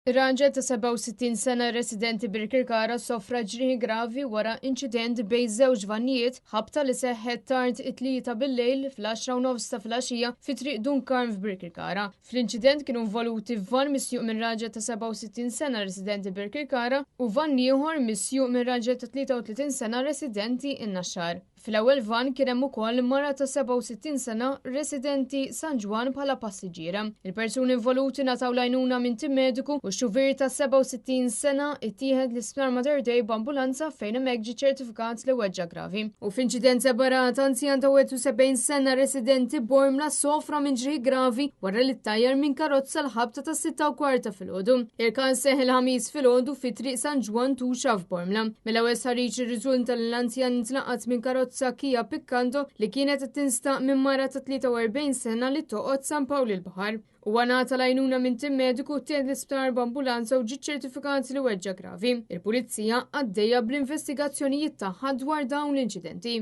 Raġel ta' 67 sena residenti Birkirkara sofra ġrieħi gravi wara inċident bejn żewġ vannijiet ħabta li seħħet tard it-Tlieta bil-lejl fl-10 u nofs ta' filgħaxija fi Triq Dun Karm f'Birkirkara. Fl-inċident kienu involuti van misjuq minn raġel ta' 67 sena residenti Birkirkara u van ieħor misjuq minn raġel ta' 33 sena residenti in-Naxxar. Fl-ewwel vann kien hemm ukoll mara ta' 67 sena residenti San Ġwann bħala passiġġiera. Il-persuni involuti ngħataw l-għajnuna minn tim mediku u x-xufier ta' 67 sena ittieħed l-Isptar Mater Dei b'ambulanza fejn hemmhekk ġie ċertifikat li weġġa' gravi. U f'inċident separat, anzjan ta' 71 sena residenti Bormla sofra minn ġrieħi gravi wara li ttajjar minn karozza l-ħabta ta' 6:15 ta' filgħodu. Il-każ seħħ il-Ħamis filgħodu fi Triq San Ġwann Tuxa f'Bormla. Mill-ewwel stħarriġ irriżulta li l-anzjan intlaqat minn karozza Kia Picanto li kienet qed tinstaq minn mara ta' 43 sena li toqgħod San Pawl il-Baħar. Huwa ngħata l-għajnuna minn tim mediku ttieħed l-isptar b'ambulanza u ġie ċċertifikat li weġġa' gravi. Il-Pulizija għaddejja bl-investigazzjonijiet tagħha dwar dawn l-inċidenti.